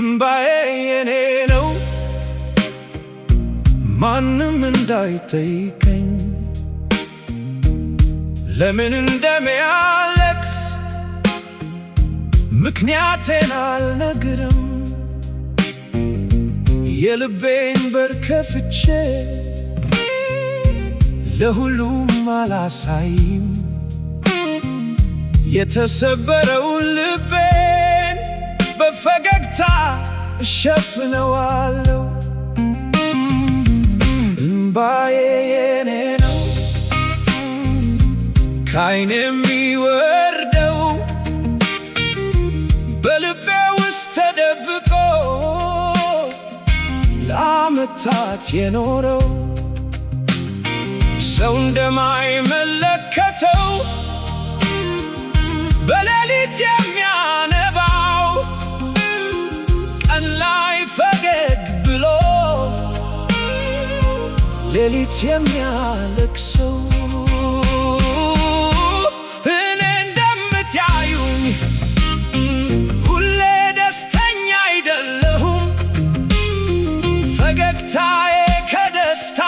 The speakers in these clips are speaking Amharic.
እምባዬ የኔ ነው፣ ማንም እንዳይጠይቀኝ ለምን እንደሚያለቅስ ምክንያቴን አልነግርም። የልቤን በር ከፍቼ ለሁሉም አላሳይም። የተሰበረውን ልቤን በፈገግታ እሸፍነዋለሁ። እምባዬ የኔ ነው፣ ከዓይኔ የሚወርደው በልቤ ውስጥ ተደብቆ ለዓመታት የኖረው፣ ሰው እንደማይመለከተው በሌሊት የሚያነባው፣ ቀን ላይ ፈገግ ብሎ ሌሊት የሚያለቅሰው። እኔ እንደምታዩኝ ሁሌ ደስተኛ አይደለሁም። ፈገግታዬ ከደስታ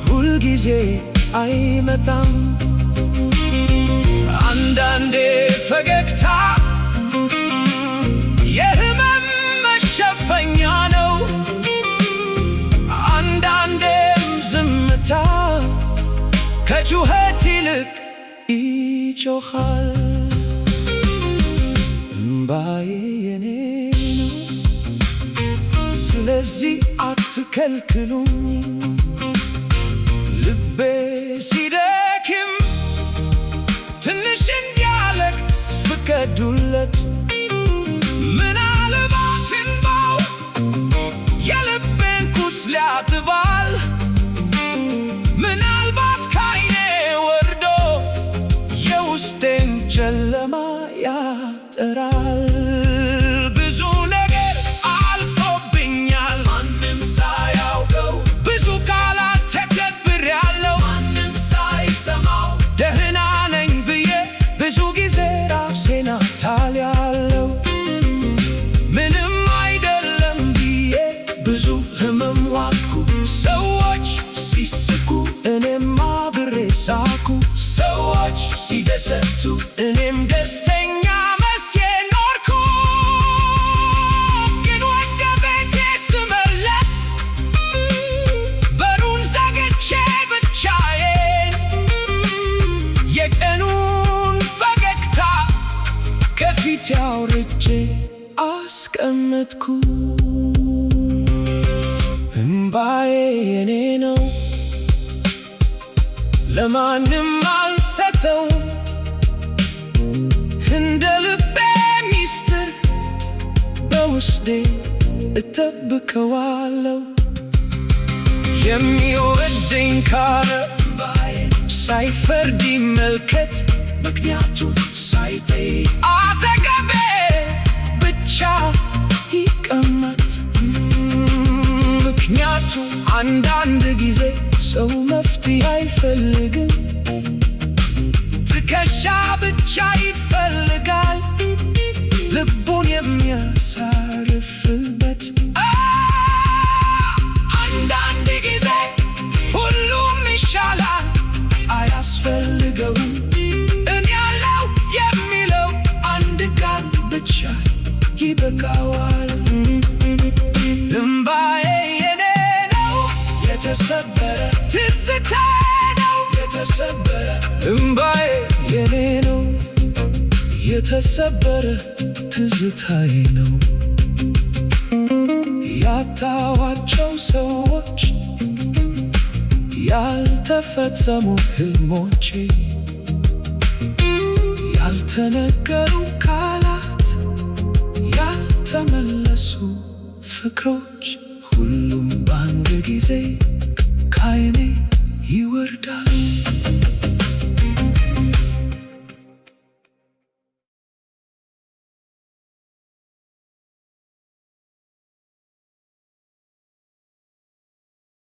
ሁልጊዜ አይመጣም። አንዳንዴ ፈገግታ የህመም መሸፈኛ ነው። አንዳንዴም ዝምታ ከጩኸት ይልቅ ይጮኻል። እምባዬ የኔ ነው፣ ስለዚህ አትከልክሉኝ። ልቤ ሲደክም ትንሽ እንዲያለቅስ ፍቀዱለት። ምናልባት እንባው የልቤን ቁስል ያጥባል። ምናልባት ካይኔ ወርዶ የውስጤን ጨለማ ያጠራል። ብዙ ነገር አልፎብኛል ማንም ሳያውቀው፣ ብዙ ቃላት ተከብሬያለሁ ማንም ሳይሰማው። ደህና ነኝ ብዬ ብዙ ጊዜ ራሴን አታልያለሁ። ምንም አይደለም ብዬ ብዙ ህመም ዋጥኩ። ሰዎች ሲስቁ እኔም አብሬ ሳኩ። ሰዎች ሲደሰቱ እኔም ደስተኛ መስዬ ኖርኩ። ግን ወደ ቤቴ ስመለስ በሩን ዘግቼ ብቻዬን የቀኑን ፈገግታ ከፊቴ አውርጄ አስቀመጥኩ። እምባዬ የኔ ነው፣ ለማንም አልሰጠው። እንደ ልቤ ሚስጥር በውስጤ እጠብቀዋለሁ። የሚወደኝ ካለ ሳይፈርድ ይመልከት፣ ምክንያቱን ሳይጠይቅ አጠገቤ ብቻ ይቀመጥ። ምክንያቱ አንዳንድ ጊዜ ሰው መፍትሄ አይፈልግም፣ ትከሻ ብቻ ይፈልጋል፣ ልቡን የሚያሳርፍበት። አንዳንድ ጊዜ ሁሉም ይሻላል አያስፈልገውም። እኔ አለሁ የሚለው አንድ ቃል ብቻ ይበቃዋል። እምባዬ የኔ ነው፣ የተሰበረ ትዝታ ነው የተሰበረ። እምባዬ የኔ ነው፣ የተሰበረ ትዝታዬ ነው። ያጣኋቸው ሰዎች፣ ያልተፈጸሙ ህልሞቼ፣ ያልተነገሩ ቃላት፣ ያልተመለሱ ፍቅሮች፣ ሁሉም በአንድ ጊዜ ከዓይኔ ይወርዳሉ።